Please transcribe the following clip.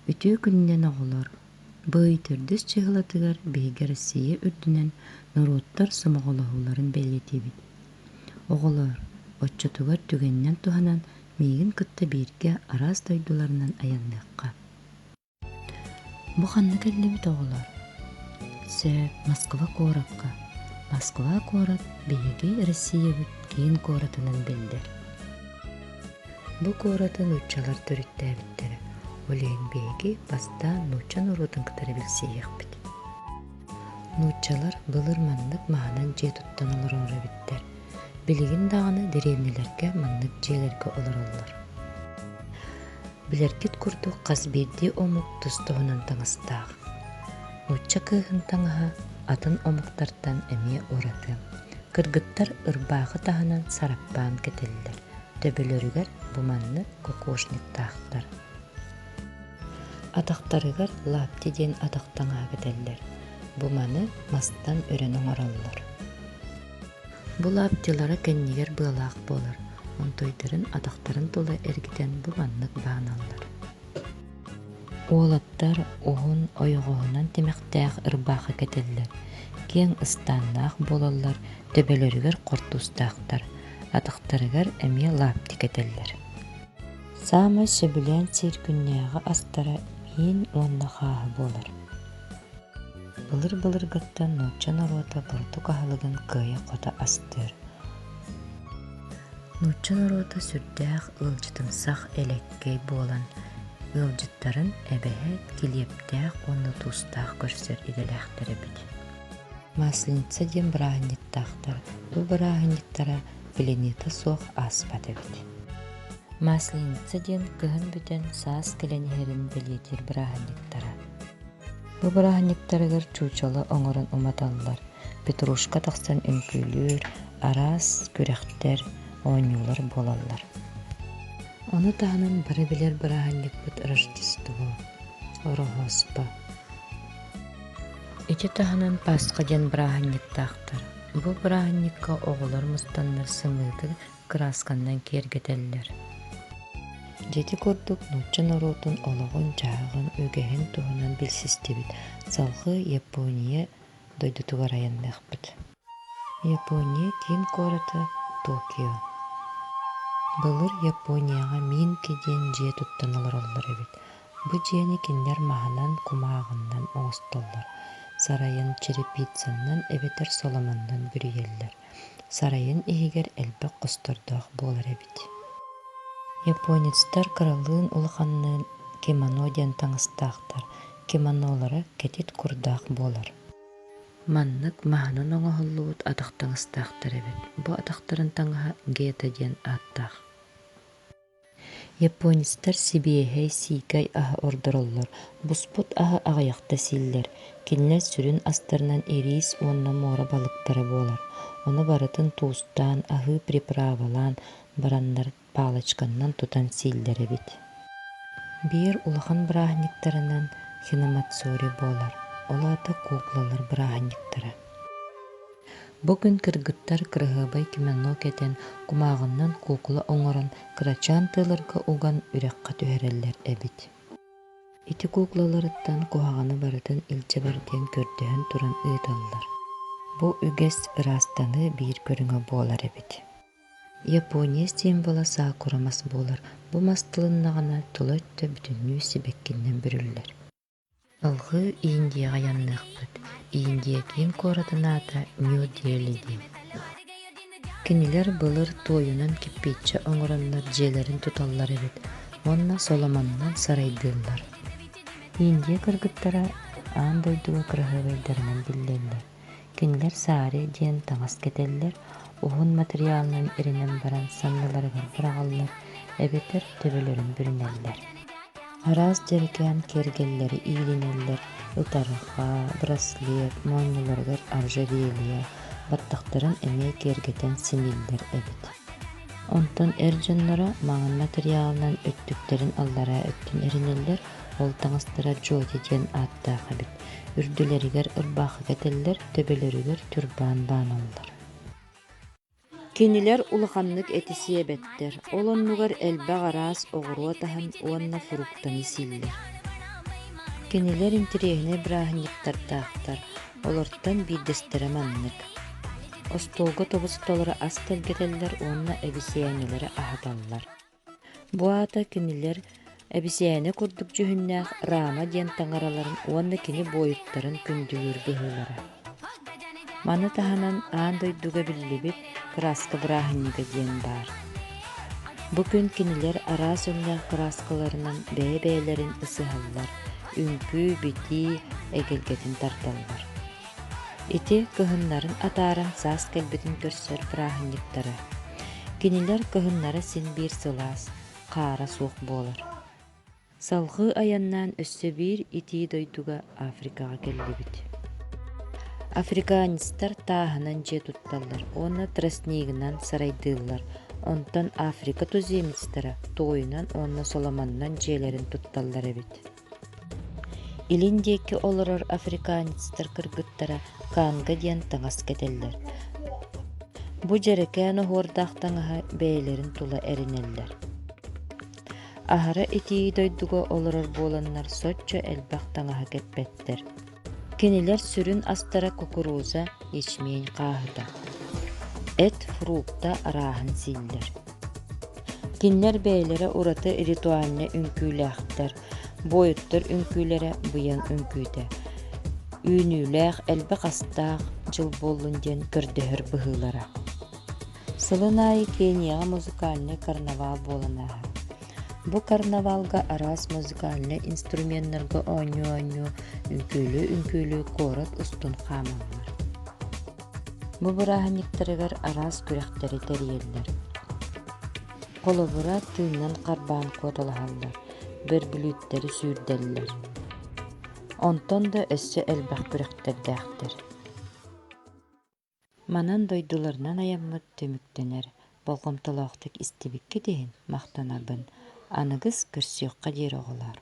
Үтүө күнүнэн оҕолор! Бу ый төрдүс чыһылатыгар биһиги Россия үрдүнэн норуоттар сомоҕолоһууларын бэлиэтиибит. Оҕолоор, оччотугар түгэнинэн туһанан миигин кытта бииргэ араас дойдуларынан айанныахха. Бу ханна кэллибит оҕолор? Сөп, Москва куоракка. Москва куорат биһиги Россиябыт киин куоратынан биллэр. Бу куораты нууччалар төрүттээбиттэрэ, ол иһин биһиги бастаан нуучча норуотун кытары билсиһиэхпит. Нууччалар былыр маннык маһынан дьиэ туттан олорор эбиттэр. Билигин даҕаны дэриэбинэлэргэ маннык дьиэлэргэ олороллор. Билэргит курдук хас биирдии омук тус-туһунан таҥастаах. Нуучча кыыһын таҥаһа атын омуктартан эмиэ ураты. Кыргыттар ырбаахы таһынан сараппаан кэтэллэр, төбөлөрүгэр бу маннык кокошниктаахтар. Атахтарыгар лапти диэн атах таҥаһа кэтэллэр. Бу маны мастан өрөн оҥороллор. Бу лаптилара кэннигэр быалаах буолар, онтойдарын атахтарын тула эргитэн бу маннык бааналлар. Уолаттар уһун ойоҕоһунан тимэхтээх ырбаахы кэтэллэр, киэҥ ыстааннаах буолаллар, төбөлөрүгэр хортуустаахтар, атахтарыгар эмиэ лаапти кэтэллэр. Саамай сөбүлээн сиир күннээҕи астара миин уонна хааһы буолар. Былыр-былыргыттан нуучча норуота бурдук аһылыгын кыайа-хото астыыр. Нуучча норуота сүрдээх ыалдьытымсах элэккэй буолан, ыалдьыттарын эбэһээт килиэптээх уонна туустаах көрсөр идэлээхтэр эбит. Масленица диэн бырааһынньыктаахтар. Бу бырааһынньыктара билиниитэ суох ааспат эбит. Масленица диэн кыһын бүтэн саас кэлэн иһэрин бэлиэтиир бырааһынньыктара. Бу бырааһынньыктарыгар чуучала оҥорон уматаллар, петрушка тахсан үҥкүүлүүр, араас күрэхтэр, оонньуулар буолаллар. Ону таһынан бары билэр бырааһынньыкпыт Рождество, Ороһуоспа. Ити таһынан Пасха диэн бырааһынньыктаахтар. Бу бырааһынньыкка оҕолор мустаннар сымыыты кыраасканнан киэргэтэллэр. Дьэ ити курдук нуучча норуотун олоҕун-дьаһаҕын, үгэһин туһунан билсистибит, салҕыы Япония дойдутугар айанныахпыт. Япония киин куората Токио. Былыр Японияҕа Минки диэн дьиэ туттан олороллор эбит. Бу дьиэни кинилэр маһынан, кумааҕынан оҥостоллор, сарайын черепицаннан эбэтэр соломоннон бүрүйэллэр. Сарайын иһигэр элбэх хостордоох буолар эбит. Японецтар кыралыын улаханныын кимоно диэн таҥастаахтар, кимонолара кэтит курдаах буолар. Маннык маһынан оҥоһуллубут атах таҥастаахтар эбит. Бу атахтарын таҥаһа гета диэн ааттаах. Японецтар сибиэһэй, сиикэй аһы ордороллор, буспут аһы аҕыйахта сииллэр. Кинилэр сүрүн астарынан ириис уонна муора балыктара буолар. Ону барытын туустаан, аһыы приправалаан бараннар палочканнан тутан сииллэр эбит. Биир улахан бырааһынньыктарынан хинамацури буолар, ол аата куклалар бырааһынньыктара. Бу күн кыргыттар кыраһыабай кимоно кэтэн, кумааҕынан куукула оҥорон, кырачаан тыаларга уган үрэххэ түһэрэллэр эбит. Ити куукулаларыттан куһаҕаны барытын илдьэ бар диэн көрдөһөн туран ыыталлар. Бу үгэс ыраастаныы биир көрүҥэ буолар эбит. Япония символа сакура мас буолар. Бу мас тылыннаҕына тула өттө бүтүннүү сибэккинэн бүрүллэр. Салҕыы Индияҕа айанныахпыт. Индия киин куоратын аата Нью-Дели диэн. Кинилэр былыр туойунан кирпииччэ оҥороннор дьиэлэрин туталлар эбит уонна соломоннон сарайдыыллар. Индия кыргыттара аан дойдуга кыраһыабайдарынан биллэллэр. Кинилэр саари диэн таҥас кэтэллэр, уһун матырыйаалынан эринэн баран санныларыгар быраҕаллар эбэтэр төбөлөрүн бүрүнэллэр. Араас дьэрэкээн киэргэллэри иилинэллэр, ытарҕа, браслет, моонньуларыгар ожерелье, баттахтарын эмиэ киэргэтэн симииллэр эбит. Онтон эр дьонноро маҥан матырыйаалынан өттүктэрин аллараа өттүн эринэллэр, ол таҥастара джоти диэн ааттаах эбит. Үрдүлэригэр ырбаахы кэтэллэр, төбөлөрүгэр тюрбан бааналлар. Кинилэр улаханнык эти сиэбэттэр, ол оннугар элбэх араас оҕуруот аһын уонна фруктаны сииллэр. Кинилэр интэриэһинэй бырааһынньыктардаахтар, олортон биирдэстэрэ маннык: остуолга тобус-толору ас тэлгэтэллэр уонна эбисийээнэлэри аһаталлар. Бу аата кинилэр эбисийээнэ курдук дьүһүннээх Рама диэн таҥараларын уонна кини буойуттарын күндүлүүр быһыылара. Маны таһынан аан дойдуга биллибит кырааска бырааһынньыга диэн баар. Бу күн кинилэр араас өҥнөөх кырааскаларынан бэйэ-бэйэлэрин ысыһаллар, үҥкүү-битии эгэлгэтин тардаллар. Ити кыһыннарын атааран саас кэлбитин көрсөр бырааһынньыктара. Кинилэр кыһыннара син биир сылаас, хаара суох буолар. Салҕыы айаннаан өссө биир итии дойдуга Африкаҕа кэллибит. Африканецтар тааһынан дьиэ тутталлар уонна тростнигынан сарайдыыллар, онтон Африка туземецтара туойунан уонна соломонунан дьиэлэрин тутталлар эбит. Илин диэки олорор африканецтар кыргыттара канга диэн таҥас кэтэллэр. Бу дьэрэкээн оһуордаах таҥаһы бэйэлэрин тула эринэллэр. Аһара итии дойдуга олорор буоланнар соччо элбэх таҥаһы кэппэттэр. Кинилэр сүрүн астара кукуруза, ячмень хааһыта. Эт, фрукта арааһын сииллэр. Кинилэр бэйэлэрэ ураты ритуальнай үҥкүүлээхтэр, буойуттар үҥкүүлэрэ быйаҥ үҥкүүтэ. Үүнүүлээх, элбэх астаах дьыл буоллун диэн көрдөһөр быһыылара. Сылын аайы Кенияҕа музыкальнай карнавал буолан ааһар. Бу карнавалга араас музыкальнай инструменнарга оонньуу-оонньуу, үҥкүүлүү-үҥкүүлүү куорат устун хаамаллар. Бу бырааһынньыктарыгар араас күрэхтэри тэрийэллэр. Холобура, тыыннан харбаан куоталаһаллар, бөрбүлүүттэри сүүрдэллэр. Онтон да өссө элбэх күрэхтэрдээхтэр. Манан дойдуларынан айаммыт түмүктэнэр, болҕомтолоохтук истибиккит иһин махтанабын, аныгыс көрсүөххэ диэри оҕолоор.